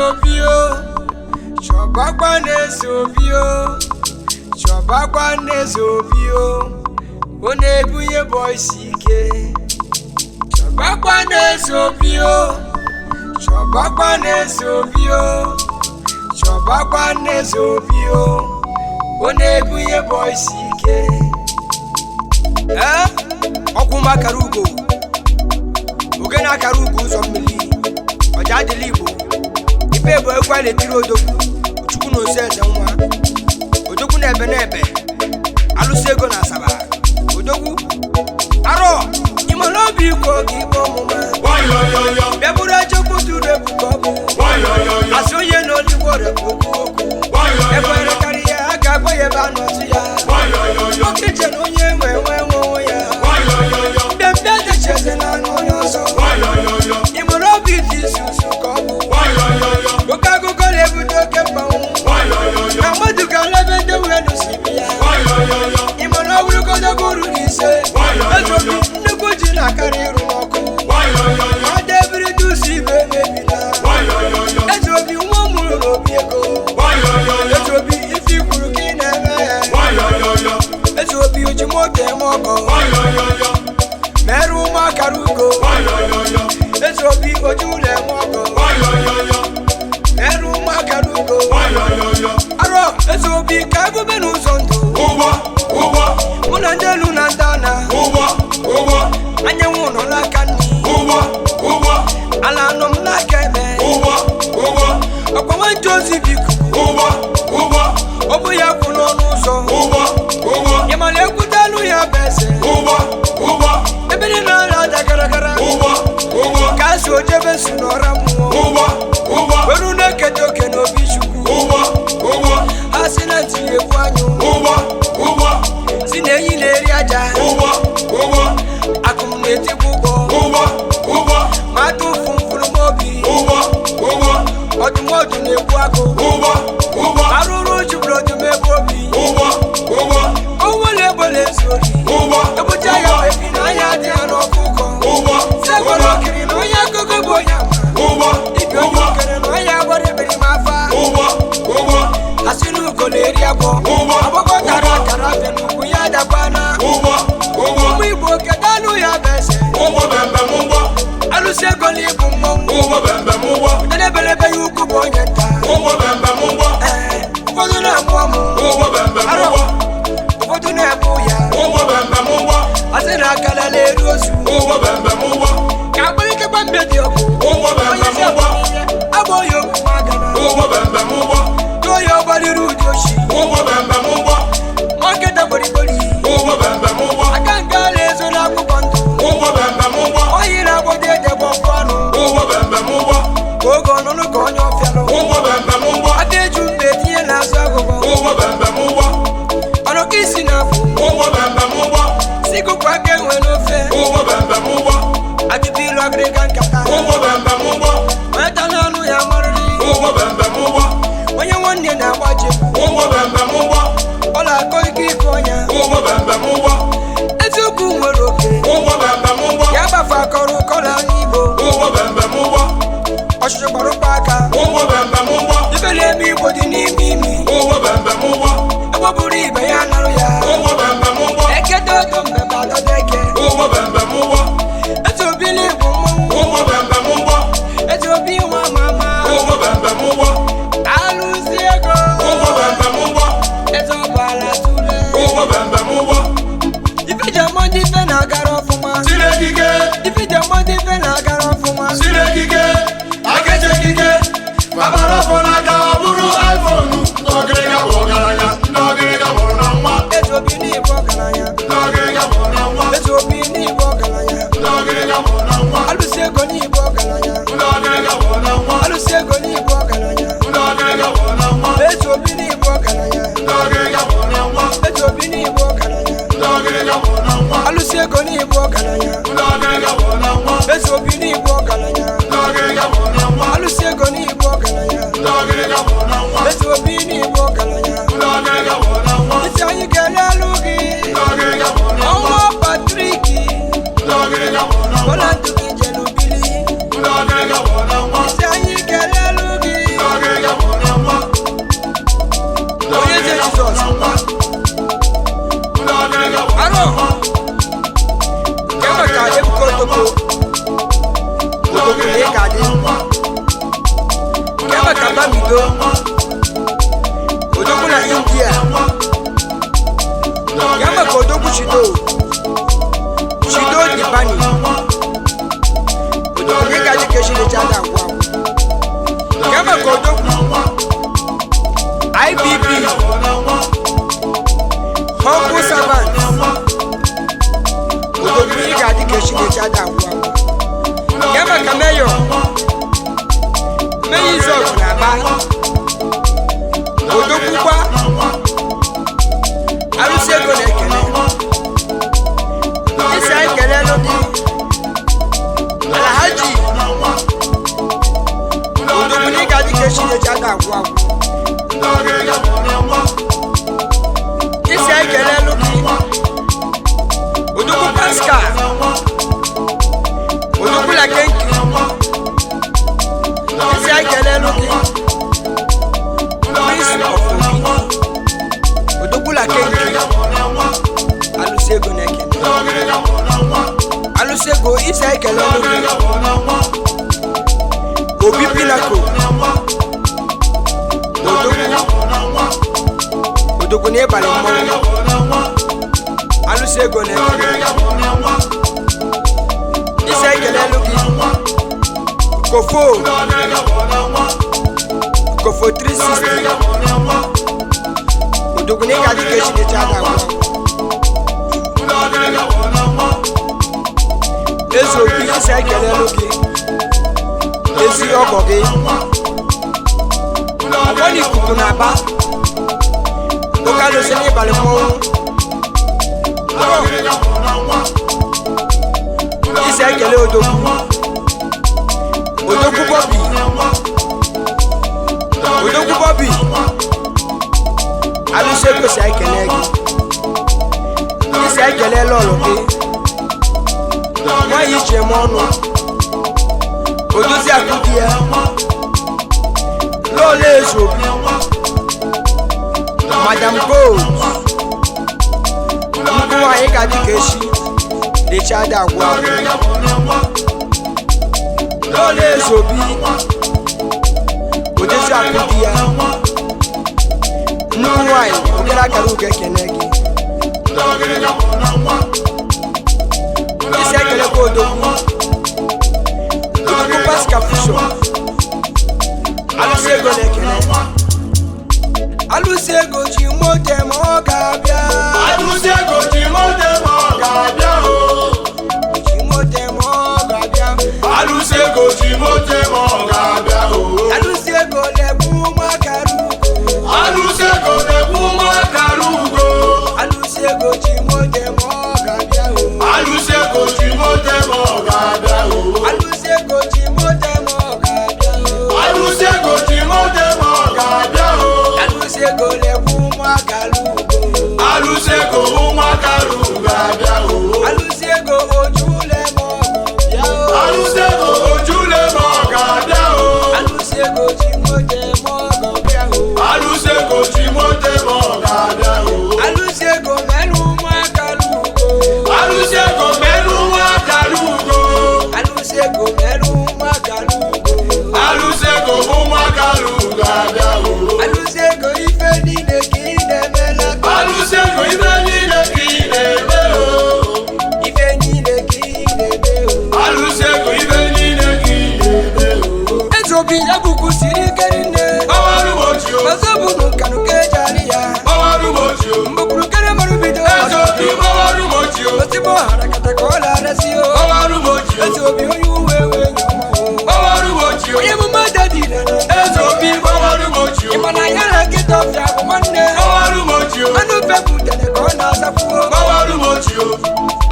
obi o, chọbakwa n'eze obi o, chọbakwa n'eze obi o, ọ na-ebunye boys ike. Chọbakwa n'eze obi o, chọbakwa n'eze obi o, chọbakwa n'eze obi o, ọ na-ebunye boys ike. Ee, ọkwụ m akara ugo, ogene akara ugo ụzọ mmiri, ọja adịla Igbo. Ife bụ egwu a na-etiri odogwu Chukwu na osu eze nwa odogwu na-ebe na-ebe alụsị ego na Asaba odogwu arọ ịmara obi iko gị ikpe ọmụma bịa bụrụ ejekwu tụrụ ebu ka ọ bụ asị onye na oligbo repụ okwu okwu ekwere karịa a ga-agwa ya ebe a nọtụ ya oke iche na onye nwe nwe nwe onwe ya mbịambịa decheze na anụ onye ọzọ ịmara obi dị isusu ka ọ bụ oke akụkọ na-ebute oke mgbanwụ na mmadụ ga-alebe ndị nwere si ya ịmara ọbụrụgodogo uru na ise ezobi nnukwu ji na-akarị ịrụ n'ọkụ ọ debiri dusi ibe emebila ezobi nwa mụrụ n'obi ego ezobi ife ikwuru ka ị na-eme ezobi oji moto eme ọkọ merụ ụmụakara ugo ezobi oji ụlọ eme ọkọ merụ ụmụakara ugo arọ ezobi ka ebube n'ụzọ ndụ mụ na ndị elu na ndị ana anyanwụ nọ n'aka nri ala nọ m n'aka eme ọkwa nwantị ozi biko ọ bụ ya kwụ n'ọnụ ụzọ ị ma na ekwute elu ya bụ eze ebe niile na-ada gara gara ka a si ojebe si n'ọra mmụọ were na-eketa oke n'obi chukwu ha si na ntị ekwu anyụ si na enyi na-eri aja akụ m na-etikwa ụgbọ ma atụ mfụmfụrụ m obi ọdụmọdụ na-egbu agụ arụrụ juburu ọdụm ebe obi onwe na-egbe na-ezu ori ebute ya ebi na anya dị ya n'ọkụ ụkọ sekwara okiri na onye akụkọ bụ onye ama ibi onye okere na onye agbara ebiri m afa asị na ugo na-eri agwọ agbakọ tara akara abịa n'ugwu ya adakwana ụmụ Igbo kedu anụ ya bụ eze alụsị ego na ịbụ mmọnwụ ebelebe ya ukwu bụ onye nta. Ee, ụfọdụ na-amụ amụ arọ, ụfọdụ na-ebu ya asị na akala na-eru ozu ka akpịrịkịkpa mbe dị ọkụ onye si amamihe agba ya okwu magana tụọ ya ọgbarịrị ụdị ochi maketa gborigori aka nke a na-ezo n'akwụkwọ ndụ oyi na-agbado ede bụ ọkụ anụ ka oge ọnụnụ ka onye ọfịalụ aka eju mbe etinye n'azụ agụgọ ọnụka isi na-afụ si gụkwa aka enwe n'ofe adịbụ ilu agịrịga nkata nweta n'ọnụ ya marịrị onye nwanne na-agbaji ọ na-akọ ike ịkụ ọnya eziokwu nwere oke ya gbafe akọrọ ụkọ n'ala Igbo ọchịchị gbara ụkpa aka ife na-eme Igbo dị n'ime imi ebe ọ bụrụ ibe ya narụ ya ekete odo mmemme adọta eke eze obi n'igbo mmọnwụ eze obi nwa ama ama alụzi ego eze ọbara tule ife ji ama ndị ife na-agara ọfụma ife ji ama ndị ife na-agara ọfụma eze obi n'igbo ọgaranya eze obi n'igbo ọgaranya alụsị ego n'igbo ọgaranya alụsị ego n'igbo ọgaranya eze obi n'igbo ọgaranya eze obi n'igbo ọgaranya alụsị ego n'igbo ọgaranya eze obi n'igbo ọgaranya alụsị ego n'igbo ọgaranya eze obi n'igbo ọgaranya isi anyị ga-elelu gị ọnwa Patriki Bola ndụ gị jelu bili isi anyị kelelu gị. Ya maka odogwu Chido Chido Dibani, odogwu gị ga-adị ka echi na-echi ada agwụ agwụ. Ya maka odogwu IBB humble servant, odogwu gị ga-adị ka echi na-echi ada agwụ agwụ. Ya maka mayor Mayor Izọgụ na Aba, odogwu kwa alụsị ego na-ekele isi anyị kelelu gị Alhaji, odogwu na ị ga-adị ka echi na-echi ada agwụ agwụ. Isi anyị kelelu gị odogwu Pascal, odogwu Lakenki. Isi anyị kelelu gị Prince of Ogidi, odogwu Lakenki, alụsị ego na-ekele alụsị ego. Isi anyị kelelu gị Obi Pinako, odogwu, odogwu na ịbalị mmọnwụ, alụsị ego na-ekele. Isi anyị kelelu gị Kofo Kofo 360, odogwu na ị ga-adị ka echi na-echi ada agwụ agwụ. Eze Obi, isi anyị kelelu gị ezi ọgọ gị ọgbọ n'ikuku na Aba, oke alụsị n'ịbalị mmọnwụ. Isi anyị kele odogwu, odogwu Bọbi, odogwu Bọbi, alụsị ego si anyị kelee gị. Isi anyị kelee lọlọ gị nwaanyị iche eme ọnụ, odozi akụ di ya, lọlọ Eze Obi, Madam Gold, nnukwu nwaanyị ga-adị ka echi na-echi ada agwụ agwụ. Lọlọ Eze Obi, odozi akụ di ya, nnukwu nwaanyị okere akara ugo, ekene gị. Isi ekelekwa odogwu, odogwu Pascal Fusion, alụsị ego na-ekele alụsị ego ji moto ma ọ ga-abịa. Alụsị ego ji moto ma ọ ga-abịa o. Ji moto ma ọ ga-abịa. Alụsị ego ji moto ma ọ ga-abịa o. Alụsị ego na-egbu ụmụaka rugo. Alụsị ego na-egbu ụmụaka rugo. Alụsị ego ji moto ma ọ ga-abịa o. Alụsị ego ji moto ma ọ ga-abịa o. Alụsị ego ji moto ma ọ ga-abịa o. Alụsị ego ji moto ma ọ ga-abịa o. Alụsị ego na-egbu ụmụaka rugo. Alụsị ego ụmụaka rugo abịa o. Alụsị ego ojule ma ọ ga-abịa o. Alụsị ego ojule ma ọ ga-abịa o. Alụsị ego ji moto ma ọ ga-abịa o. Alụsị ego ji moto ma ọ ga-abịa o. Alụsị ego merụ ụmụaka rugo. Alụsị ego merụ ụmụaka rugo. Alụsị ego merụ ụmụaka rugo. Alụsị ego ụmụaka rugo abịa o. Alụsị ego ife niile ka ị na-emela. Alụsị ego ife niile ka ị na-eme o. Ife niile ka ị na-eme o. Alụsị ego ife niile ka ị na-eme o. Eze Obi ebuku siri ike nne. Gbawarụ m ochi o. Ọzọ bụ nkanụ ka eji arị ya. Gbawarụ m ochi o. Mgbukwuru kere mara bido. Eze Obi gbawarụ m ochi o. Ozigbo hara kata ka ọ na-arasị o. Gbawarụ m ochi o. Eze Obi onye uwe wee nye ọma o. Gbawarụ m ochi o. Onye emume dadire na. Eze Obi gbawarụ m ochi o. Ị ma na ya na nkịta ọfịa bụ nwanne. Gbawarụ m ochi o. Anụ fepụtere ka ọ na-azakwuo. Gbawarụ m ochi o.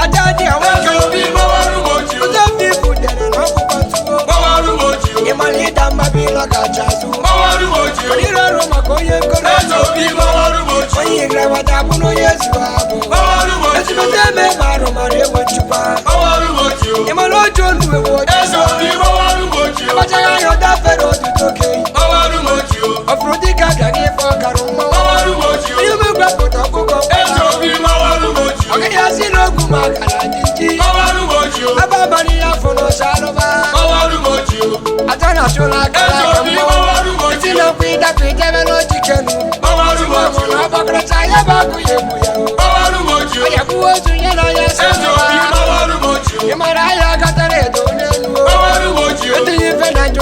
Aja dị awa. Eze Obi gbawarụ m ochi o. Ụzọ mmiri butere na ọkpụkpọ ntụo. Gbawarụ m ochi o. Ị ma na ịda mma bụ ịlọ gacha azụ. Gbawarụ m ochi o. Mana ịrụ ọrụ maka onye nkoro. Eze Obi gbawarụ m ochi o. Onye igrawata bụ na onye zuwa abụ. Gbawarụ m ochi o. Ezigbote eme ma arụ mara enwe nchukwa. Gbawarụ m ochi o. Ị ma na oji olu ewu oji. Eze Obi gbawarụ m ochi o. Akpachaghị anya ọ dafere ọtụtụ okenye. Gbawarụ m ochi o. Ọfụrụ dịka bịara ife ọkara mmanwụ. Gbawarụ m ochi o. Onye umegwu apụta ọkụkọ. Eze Obi gbawarụ m ochi Ọ o. gaghị asị n'okwu ma akara dị nji. Gbawarụ m ochi o. Ebe abalị ya afọ n'ọsọ alụba. Gbawarụ m ochi o. Aja na-achụ n'aka Eze aka Obi mmanwụ. gbawarụ m ochi Eti o. na-akwụ ịdapụ idebe n'ojikenu. Gbawarụ m ochi Ọ o. gbakọrọcha ya bụ agụ ya egbu ya o. Gbawarụ m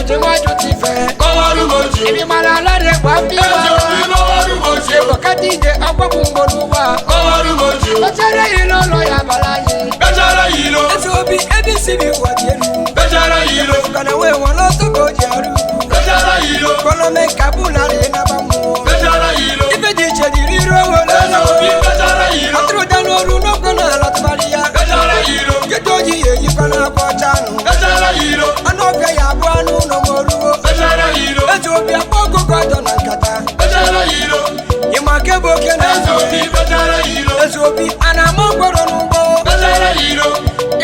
ejima ajụta ife. Kọwarụ m oji o. Ebi mara ala gba mbi Eze obi kọwarụ m oji o. Kọkata ije agbapụ mgbo n'ụwa. Kọwarụ m oji o. Kpachara ya n'ụlọ ya bara anyị. Bechara ya ilo. Eze obi ebe isi bi ụwa dị elu. Bechara ya ilo. Kana wee nwere ọtọ ka o ji arụ ugwu. Bechara ya ilo. Kọlọme ka bụ narị naba mmụọ. Bechara ya ilo. Ife dị iche dịrị iru owere. Eze obi bechara ya ilo. Atụrụ da n'oru n'ogo n'ala tụgharị ya. Bechara ya ilo. Nkịta ojii ya eyikwa n'akwa ọcha anụ. Bechara ya ilo. Anụ ọbịa ya abụ anụ ụlọ ma o ruo. Bechara ya ilo. Eze obi akpọ ọgụgụ ọdọ na nkata. Bechara ya ilo. Ịma nke bụ oke na Eze obi bechara ya ilo. Eze obi a na-ama mkpọrọ n'ugbo. Bechara ya ilo.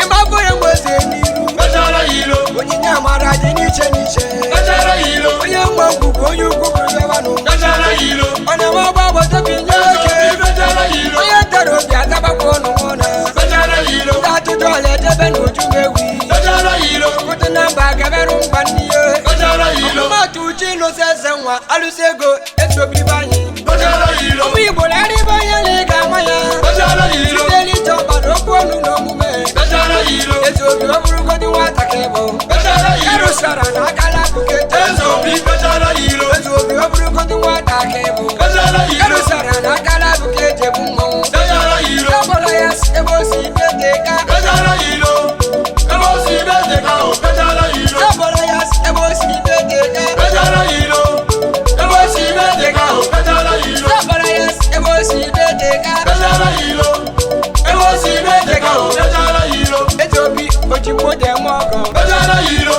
Ịma afọ ya mgbe eze n'iru. Bechara ya ilo. Onyinye amara dị n'iche n'iche. Bechara ya ilo. Onye nwe ugwu bụ onye ukwu bụrụ gawanụ. Bechara ya ilo. Ọ na-enwe ọgba agbata obi nye Eze oke. obi bechara ya ilo. Onye tere obi atabakwa ọnụ nwụna. Bechara ya ilo. Ndị atụtụ ọla edebe n'uju ewi. Bechara ya ilo. Kụtụ na mba gaberụ mgba n'ihe. Bechara ya ilo. Ọmụmatụ uche ịlụsị eze nwa alụsị ego esobi ibe anyị. Bechara ya ilo. Ụmụ Igbo na-arịba onye na ị ga-ama ya. Bechara ya ilo. Site n'ije ọbara okwu ọnụ na omume. Bechara ya ilo. Eze obi ọ bụrụgodị nwata ka ị bụ. Bechara ya ilo. Erụsara na akala bukete. Eze obi bechara ya ilo. Eze obi ọ bụrụgodị nwata ka ị bụ. Bechara ya ilo. Erụsara na akala bukete bụ mmọnwụ. Bechara ya ilo. Ọbụla ya ebe o si ibe dị ka. Bechara ya ilo. Ebe o si ibe dị ka o bechara ya ilo. Ọbụla ya ebe o si ibe dị ka. Bechara ya ilo. Ebe o si ibe dị ka o bechara ya ilo. Ọbụla ya ebe o si ibe dị ka. Bechara ya ilo. Ebe o si ibe dị ka o bechara ya ilo. Eze obi ojigbo dị eme ọgọ. Bechara ya ilo.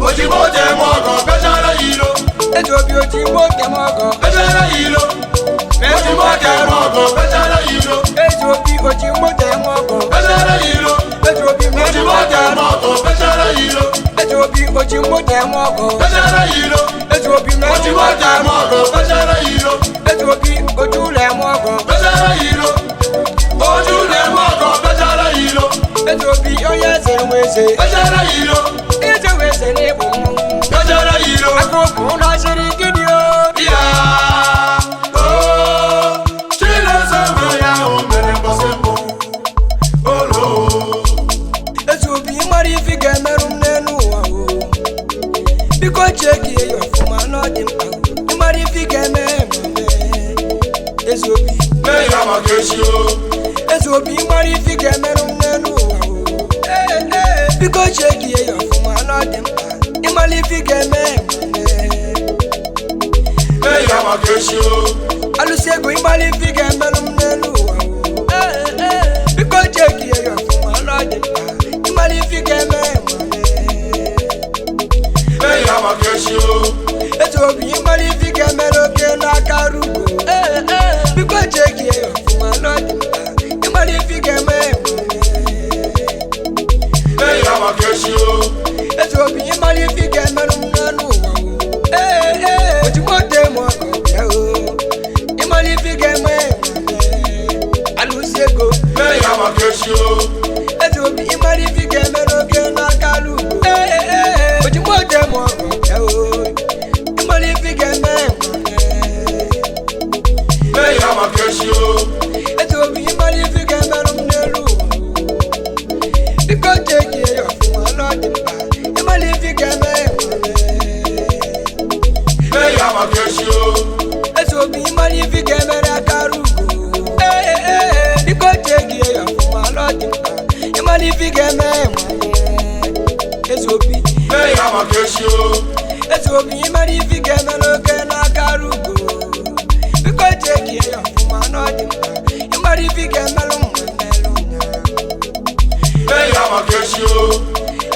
Ojigbo dị eme ọgọ bechara ya ilo. Eze obi ojigbo dị eme ọgọ. Bechara ya ilo. Ojigbo dị eme ọgọ bechara ya ilo. Eze obi ojigbo dị eme ọgọ. Bechara ya ilo. Eze obi Ojigbo dị eme ọgọ bechara ya ilo. Eze obi ojigbo dị eme ọgọ. Bechara ya ilo. Eze obi Ojigbo dị eme ọgọ bechara ya ilo. Eze obi oju ụlọ eme ọgọ. Bechara ya ilo. Ojú na-eme ọgọ bechara ya ilo. Eze obi onye eze nwe eze. Bechara ya ilo. Eze nwe eze n'ịbụ mmọnwụ. Bechara ya ilo. Akụkụ ụlọ siri gịnị o? Ya oo, Chineze nwe ya o mere mbọsị mbụ. Olo. Eze obi ịmara ife ị ga-emerụ m n'elu ụwa o. Biko chekie ya ọfụma na ọ dị mkpa o. Ịmara ife ị ga-eme eme. Eze obi Mee ya maka echi o. Eze obi ịmara ife ị ga-emerụ m n'elu ụwa o. Biko chekie ya ọfụma na ọ dị mkpa. Ịmara ife ị ga-eme eme. Mee ya maka echi o. Alụsị ego ịmara ife ị ga-emerụ m n'elu ụwa o. Biko chekie ya ọfụma na ọ dị mkpa. Ịmara ife ị ga-eme eme. Mee ya maka echi o. Eze obi ịmara ife ị ga-emere oke n'aka rugo. Biko chekie ya ọfụma na ọ dị mkpa. Ịmara ife ị ga-eme eme. Mee ya maka echi o. Eze obi ịmara ife ị ga-emerụ m n'ọnụ ụwa o. Ojimoto eme ọgọ bịa o. Ịmara ife ị ga-eme eme. Alụsị ego. Mee ya maka echi o. Eze obi ịmara ife ị ga-emere oke n'aka rugo. Ojimoto eme ọgọ bịa o. Ịmara ife ị ga-eme eme. Mee ya maka echi o. Eze obi ịmara ife ị ga-emerụ m n'elu ụwa o. Biko chekie ya ọfụma na ọ dị mkpa. Ịmara ife ị ga-eme eme. Mee ya maka echi o. Eze obi ịmara ife ị ga-emere aka rugo. Biko chekie ya ọfụma na ọ dị mkpa. Ịmara ife ị ga-eme eme. Eze obi Mee ya maka echi o. Eze obi ịmara ife ị ga-emere oke n'aka rugo. Biko chekie ya ọfụma na ọ dị mkpa. Ịmara ife ị ga-emerụ mma mmerụ nya. Mee ya maka echi o.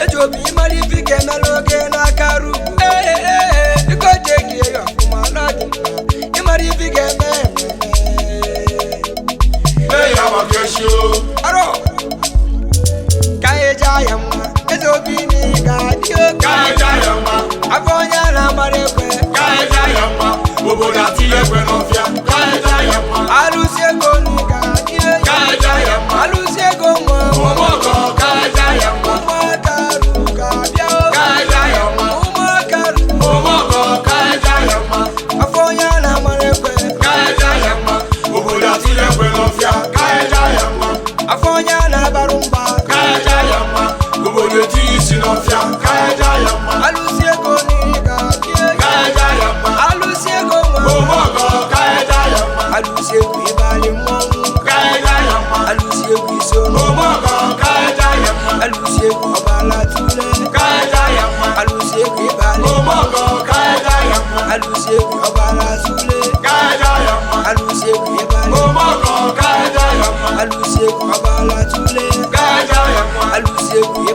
Eze obi ịmara ife ị ga-emere oge n'aka rugo. Biko chekie ya ọfụma na ọ dị mkpa. Ịmara ife ị ga-eme eme. Mee ya maka echi o. Arọ ka eje ahịa mma. Eze obi na ị ga-adị oke. Ka eje ahịa mma. Afọ onye a na-amara ekwe. Ka eje ahịa mma. Obodo atinye ekwe n'ọfịa. Ka eje ahịa mma. Alụsị ego na ị ga-adị oke. Ka eje ahịa mma. Alụsị ego nwa Ụmụọgọ ka eje ahịa mma. ụmụaka ru ga-abịa o. Ka eje ahịa mma. Ụmụaka ru Ụmụọgọ ka eje ahịa mma. afọ onye a na-amara ekwe. Ka eje ahịa mma. Obodo atinye ekwe n'ọfịa. Ka eje ahịa mma. Afọ onye a na-abarụ mba. Ka eje ahịa mma. Obodo etinye isi n'ọfịa. Ka eje ahịa mma. Alụsị ego si egwu.